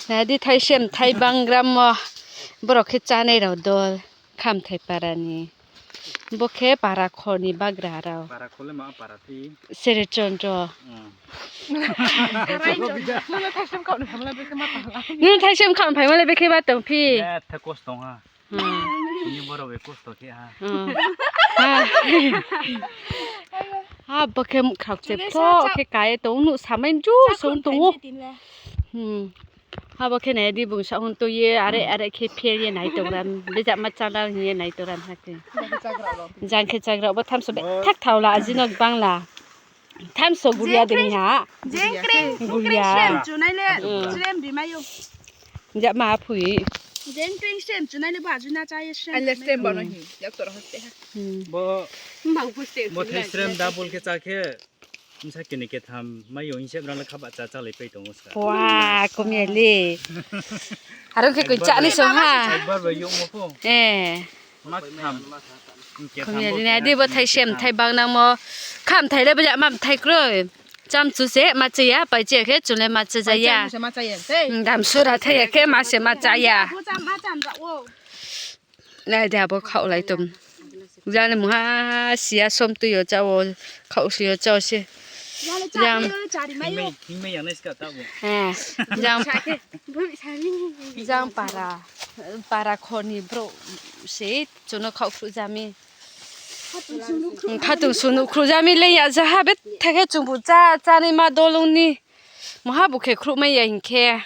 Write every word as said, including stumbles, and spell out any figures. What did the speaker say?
Nai di, thaisem thaibangram wo. Borok khe chánai rao dol. Khamthai para ni. Bo khe para kho ni bagra rao. Sere chondro. Nung thaisem khamphai ma le bekhe ba tong phi. Ha, bo khe mkhra kcheptho khe ka ye tong, nuh samai ju song tong ou. Abo khe nai di, bung sa hwn tui ye, are are khe pher ye nai tong ram, bejak ma chánai hing ye nai tong ram ha khe. Jang khe chagra bo thamso bethak thao la, ajino gbang la. Thamso guria de ni ha. Jeng kring, guria. Srem chunai le, srem rimai ou. Jama phui. Jeng kring srem chunai le ba juna cha ye srem. Bo, bo thai srem double khe chá khe, bsa kini ketham mai ou hing se brang le khaba chá chálai pai tong ou ska. Wa, komia le. Aro khe koi chánai song ha. Ekbar bai yongmo pho. Khomya ri nai di, bo thaisem thaibangnangmo. Khamthai le bejak ma mthai kroi. Chamchu se ma chá ya, pai chá ya khe chung le ma chá ya. Dam sura thai ya khe ma se ma chá ya. Nai di, abo khaohlai tong. Jang le mungha siya, som tui yo chá wo, khaoh si yo chá wo se. Jang, jang para, para kho ni brouh se chung no khaoh khruh ja mi. Khatung sung nuh khruh ja mi le ya, jaha bethak khe chungbu chá, chánaima dol ong ni. Mungha bu khe khruhmai ya hing khe.